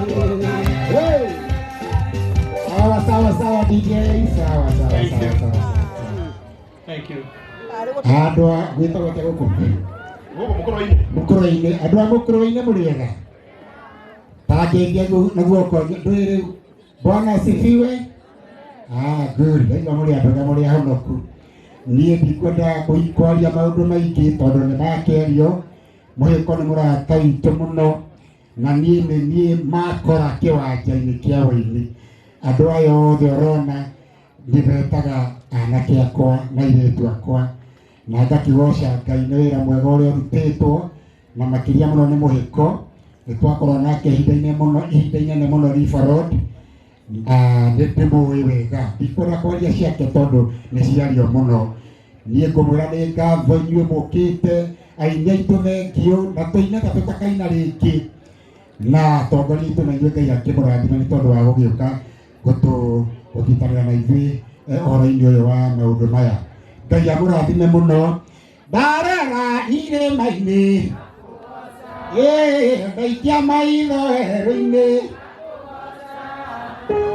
Hey! Sawa sawa sawa DJ, sawa sawa. Thank sawa you. sawa sawa. Thank you. Andũ a gwĩtagwo atĩa gũkũ? Gũkũ mũkũrũ-inĩ. Mũkũrũ-inĩ, andũ a mũkũrũ-inĩ mũrĩega tangeithia na guoko ndũĩ rĩu. Bwana asifiwe. Ah, good. Ndaigua mũrĩ andũ arĩa mũrĩ ahonoku. Niĩ ndikwenda kwaria maũndũ maingĩ tondũ nĩ makerio. Mũhĩko nĩ mũrata witũ mũno na niĩ nĩ niĩ makora kĩwanja-inĩ kĩa wĩini. Andũ aya othe ũrona ndĩmetaga anake akwa na airĩtu akwa na ngakigoca Ngai nĩ wĩra mwega ũrĩa ũrutĩtwo na makĩria mũno nĩ mũhĩko. Nĩ twakorwo nake ihinda-inĩ mũno, ihinda inene mũno River Road. Nĩ ndĩmũĩ wega, ndikwenda kwaria ciake tondũ nĩ ciario mũno. Niĩ ngũmwĩra nĩ ngatho inyuĩ mũkĩte, aini aitũ thengiũ, na tũine ta tũtakaina rĩngĩ, na atongoria aitũ na inyuĩ Ngai akĩmũrathime nĩ tondũ wa gũgĩũka gũnyitanĩra na ithuĩ ũhoro-inĩ ũyũ wa maũndũ maya. Ngai amũrathime mũno. Ndarora irĩma-inĩ, ndaikia maitho werũ-inĩ,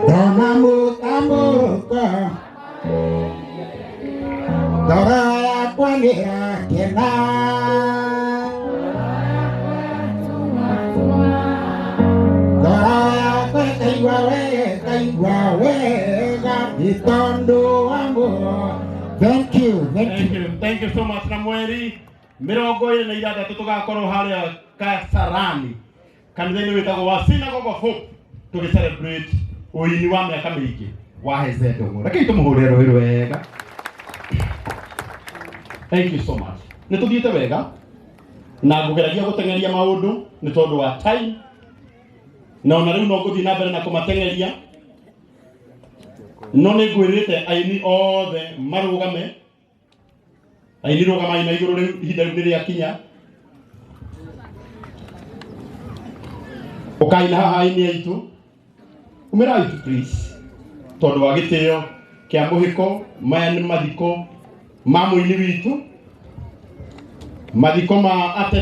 ndona mũtambũrũko, ngoro yakwa nĩĩrakena. Ngoro yakwa ĩkaigua wega, ĩkaigua wega nĩ tondũ wa muoyo. Thank you, thank Thank you. you. Thank you so much. Na mweri 26 tũgakorwo harĩa Kasarani kanitha-inĩ wĩtagwo wa Synagogue of Hope tũgĩ celebrate ũini wa mĩaka mĩingĩ wa Heze Ndũng'ũ. Rekei tũmũhũrĩre rũĩ rwega. Thank you so much. Nĩ tũthiĩte wega na ngũgeragia gũteng'eria maũndũ nĩ tondũ wa time, na ona rĩu no ngũthiĩ na mbere na kũmateng'eria, no nĩ ngwĩrĩte aini othe marũgame. Aini rũgamai na igũrũ rĩu, ihinda rĩu nĩ rĩakinya. Ũkai na haha aini aitũ, umĩrai tu please, tondũ wa gĩtĩo kĩa mũhĩko. Maya nĩ mathiko ma mũini witũ, mathiko ma ate